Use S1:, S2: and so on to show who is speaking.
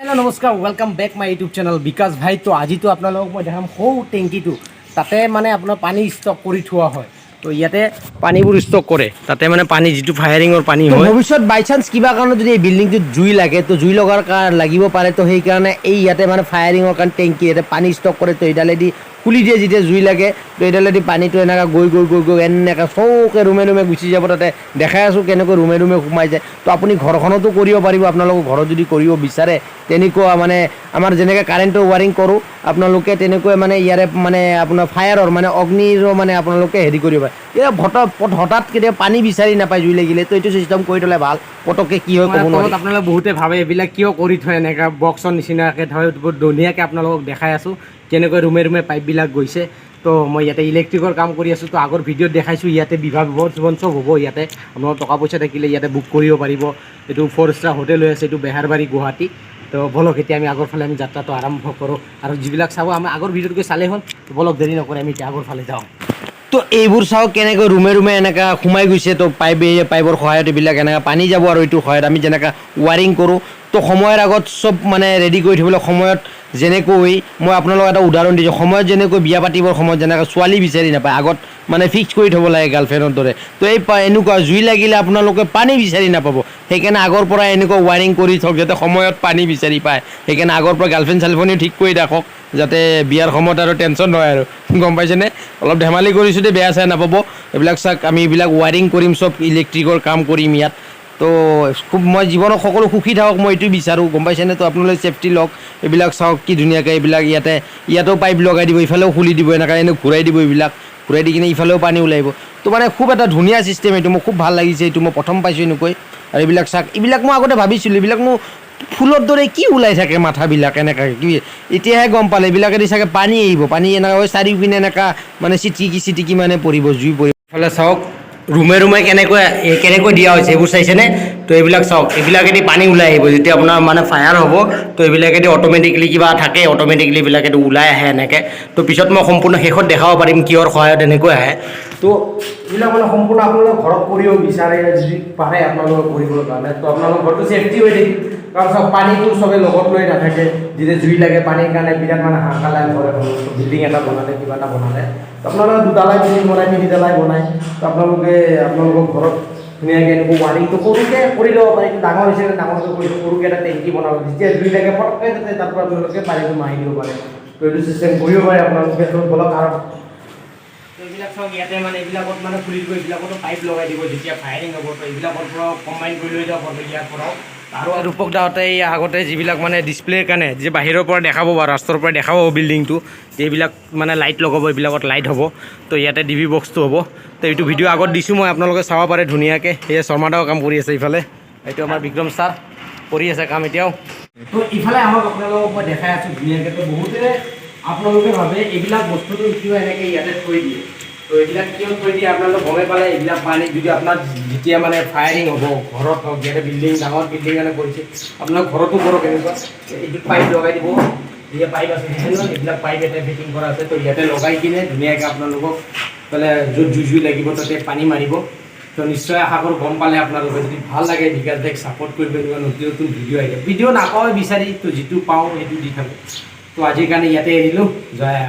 S1: Hello' নমস্কাৰ, welcome back my YouTube channel বিকাশ ভাই। তো আজিতো আপোনালোকক মই দেখাম সৰু টেংকিটো, তাতে মানে আপোনাৰ পানী ষ্টক কৰি থোৱা হয়। তো ইয়াতে পানীবোৰ ষ্টক কৰে, তাতে মানে পানী যিটো ফায়াৰিঙৰ পানী হয়।
S2: ভৱিষ্যত বাই চান্স কিবা কাৰণত যদি এই বিল্ডিংটোত জুই লাগে, তো জুই লগাৰ কাৰণ লাগিব পাৰে। তো সেইকাৰণে এই ইয়াতে মানে ফায়াৰিঙৰ কাৰণে টেংকি, ইয়াতে পানী ষ্টক কৰে। তো এইডালেদি খুলি দিয়ে, যেতিয়া জুই লাগে তো এইডালেদি পানীটো এনেকুৱা গৈ গৈ গৈ গৈ এনেকৈ চৌকে ৰুমে ৰুমে গুচি যাব। তাতে দেখাই আছোঁ কেনেকৈ ৰুমে ৰুমে সোমাই যায়। তো আপুনি ঘৰখনতো কৰিব পাৰিব। আপোনালোকৰ ঘৰত যদি কৰিব বিচাৰে, তেনেকুৱা মানে আমাৰ যেনেকৈ কাৰেণ্টৰ ৱাৰিং কৰোঁ, আপোনালোকে তেনেকৈ মানে ইয়াৰে মানে আপোনাৰ ফায়াৰৰ মানে অগ্নিৰো মানে আপোনালোকে হেৰি কৰিব পাৰে। এতিয়া হঠাৎ কেতিয়াবা পানী বিচাৰি নাপায় জুই লাগিলে, তো এইটো চিষ্টেম কৰি থ'লে ভাল। পটককৈ কি হয় ক'ব
S1: মানে
S2: নোৱাৰি।
S1: তলত আপোনালোকে বহুতে ভাবে এইবিলাক কিয় কৰি থয়, এনেকুৱা বক্সৰ নিচিনাকৈ থয়। বহুত ধুনীয়াকৈ আপোনালোকক দেখাই আছোঁ কেনেকৈ ৰুমে ৰুমে পাইপবিলাক গৈছে। তো মই ইয়াতে ইলেক্ট্ৰিকৰ কাম কৰি আছোঁ। তো আগৰ ভিডিঅ'ত দেখাইছোঁ, ইয়াতে বিবাহ ভৱন চব হ'ব। ইয়াতে আপোনালোকৰ টকা পইচা থাকিলে ইয়াতে বুক কৰিব পাৰিব। এইটো ফ'ৰ ষ্টাৰ হোটেল হৈ আছে, এইটো বেহাৰবাৰী, গুৱাহাটী। তো ব'লক, এতিয়া আমি আগৰ ফালে আমি যাত্ৰাটো আৰম্ভ কৰোঁ আৰু যিবিলাক চাব আমি আগৰ ভিডিঅ'ত গৈ চালেই হ'ল। তো ব'লক, দেৰি নকৰে আমি এতিয়া আগৰ ফালে যাওঁ।
S2: তো এইবোৰ চাওক কেনেকৈ ৰুমে ৰুমে এনেকুৱা সোমাই গৈছে। তো পাইপ, এই পাইপৰ সহায়ত এইবিলাক এনেকুৱা পানী যাব আৰু এইটোৰ সহায়ত আমি যেনেকুৱা ৱাৰিং কৰোঁ, তো সময়ৰ আগত চব মানে ৰেডি কৰি থ'বলৈ, সময়ত যেনেকৈ মই আপোনালোকক এটা উদাহৰণ দিছোঁ, সময়ত যেনেকৈ বিয়া পাতিবৰ সময়ত যেনেকৈ ছোৱালী বিচাৰি নাপায়, আগত মানে ফিক্স কৰি থ'ব লাগে গাৰ্লফ্ৰেণ্ডৰ দৰে। তো এই এনেকুৱা জুই লাগিলে আপোনালোকে পানী বিচাৰি নাপাব। সেইকাৰণে আগৰ পৰা এনেকুৱা ৱাৰিং কৰি থওক যাতে সময়ত পানী বিচাৰি পায়। সেইকাৰণে আগৰ পৰা গাৰ্লফ্ৰেণ্ড চাৰ্লফ্ৰেণ্ডো ঠিক কৰি ৰাখক, যাতে বিয়াৰ সময়ত আৰু টেনশ্যন নহয় আৰু। গম পাইছেনে? অলপ ধেমালি কৰিছোঁ দেই, বেয়া চেয়া নাপাব। এইবিলাক চাওক, আমি এইবিলাক ৱাৰিং কৰিম, চব ইলেক্ট্ৰিকৰ কাম কৰিম ইয়াত। তো খুব মই জীৱনত সকলো সুখী থাকক, মই এইটো বিচাৰোঁ, গম পাইছেনে? তো আপোনালোকে ছেফটি লওক। এইবিলাক চাওক কি ধুনীয়াকৈ এইবিলাক ইয়াতে, ইয়াতেও পাইপ লগাই দিব, ইফালেও খুলি দিব, এনেকৈ এনে ঘূৰাই দিব। এইবিলাক ঘূৰাই দি কিনে ইফালেও পানী ওলাই আহিব। তো মানে খুব এটা ধুনীয়া ছিষ্টেম এইটো, মোক খুব ভাল লাগিছে। এইটো মই প্ৰথম পাইছোঁ এনেকৈ। আৰু এইবিলাক চাওক, এইবিলাক মই আগতে ভাবিছিলোঁ এইবিলাক মোৰ ফুলৰ দৰে কি ওলাই থাকে মাথাবিলাক এনেকৈ কি, এতিয়াহে গম পালে এইবিলাকেদি চাগে পানী আহিব। পানী এনেকুৱা হৈ চাৰিওপিনে এনেকুৱা মানে চিটিকি চিটিকি মানে পৰিব, জুই পৰিব।
S1: ইফালে চাওক, ৰুমে ৰুমে কেনেকৈ কেনেকৈ দিয়া হৈছে, এইবোৰ চাইছেনে? তো এইবিলাক চাওক, এইবিলাকেদি পানী ওলাই আহিব যেতিয়া আপোনাৰ মানে ফায়াৰ হ'ব। তো এইবিলাকেদি অট'মেটিকলি কিবা থাকে, অট'মেটিকলি এইবিলাকেদি ওলাই আহে এনেকৈ। তো পিছত মই সম্পূৰ্ণ শেষত দেখাব পাৰিম কিহৰ সহায়ত এনেকৈ আহে। তো এইবিলাক মানে সম্পূৰ্ণ আপোনালোকে ঘৰত কৰিব বিচাৰে যদি পাৰে আপোনালোকে কৰিবৰ কাৰণে, তো আপোনালোকৰ ঘৰটো ছেফটি হৈ থাকিব। কাৰণ চাওক, পানীটো চবে লগত লৈ নাথাকে। যেতিয়া জুই লাগে, পানীৰ কাৰণে বিৰাট মানে হাহাকাৰ লাগে। ঘৰ এখন বিল্ডিং এটা বনালে, কিবা এটা বনালে, তো আপোনালোকে দুতালাই বিল্ডিং বনায়, তিনিতালাই বনায়, তো আপোনালোকে আপোনালোকৰ ঘৰত ধুনীয়াকৈ এনেকুৱা ৱাৰিংটো সৰুকৈ কৰি ল'ব পাৰে। এইটো ডাঙৰ হৈছে, ডাঙৰকৈ কৰিছোঁ। সৰুকৈ এটা টেংকি বনাব, যেতিয়া জুই লাগে পটককৈ যাতে তাৰ পৰা আপোনালোকে পানীটো মাৰি দিব পাৰে। তো এইটো চিষ্টেম কৰিব পাৰে আপোনালোকে। তো বলক আৰু তো এইবিলাক চাওক, ইয়াতে মানে এইবিলাকত মানে খুলি দিব, এইবিলাকতো পাইপ লগাই দিব যেতিয়া ফায়াৰিং হ'ব। তো এইবিলাকৰ পৰাও কম্বাইন কৰি লৈ যাব পাৰিব ইয়াৰ পৰাও। আৰু ৰূপক দাহঁতে এই আগতে যিবিলাক মানে ডিছপ্লেৰ কাৰণে যে বাহিৰৰ পৰা দেখাব বা ৰাস্তাৰ পৰা দেখাব বিল্ডিংটো, এইবিলাক মানে লাইট লগাব, এইবিলাকত লাইট হ'ব। তো ইয়াতে ডিভি বক্সটো হ'ব। তো এইটো ভিডিঅ' আগত দিছোঁ মই, আপোনালোকে চাব পাৰে ধুনীয়াকৈ। সেয়া শৰ্মাদাও কাম কৰি আছে। ইফালে এইটো আমাৰ বিক্ৰম ছাৰ কৰি আছে কাম এতিয়াও। তো ইফালে আহক, আপোনালোকক মই দেখাই আছোঁ ধুনীয়াকৈ। তো বহুতে আপোনালোকে ভাবে এইবিলাক বস্তুটো কিয় এনেকৈ ইয়াতে থৈ দিয়ে। তো এইবিলাক কিয় থৈ দিয়ে আপোনালোকে গমে পালে। এইবিলাক পানী যদি আপোনাৰ যেতিয়া মানে ফায়াৰিং হ'ব, ঘৰত হওক, ইয়াতে বিল্ডিং, ডাঙৰ বিল্ডিং এনে কৰিছে, আপোনাৰ ঘৰতো কৰক এনেকুৱা, এইটোত পাইপ লগাই দিব। যেতিয়া পাইপ আছে নহয়, এইবিলাক পাইপ ইয়াতে ফিটিং কৰা আছে। তো ইয়াতে লগাই কিনে ধুনীয়াকৈ আপোনালোকক বোলে য'ত জুই জুই লাগিব তাতে পানী মাৰিব। তো নিশ্চয় আশা কৰোঁ গম পালে আপোনালোকে। যদি ভাল লাগে, বিকাশ ভাইক ছাপৰ্ট কৰিব। এনেকুৱা নতুন নতুন ভিডিঅ' আহি থাকে। ভিডিঅ' নাপাওঁ বিচাৰি, তো যিটো পাওঁ সেইটো দি থাকোঁ। তো আজিৰ কাৰণে ইয়াতে এৰিলোঁ। জয়।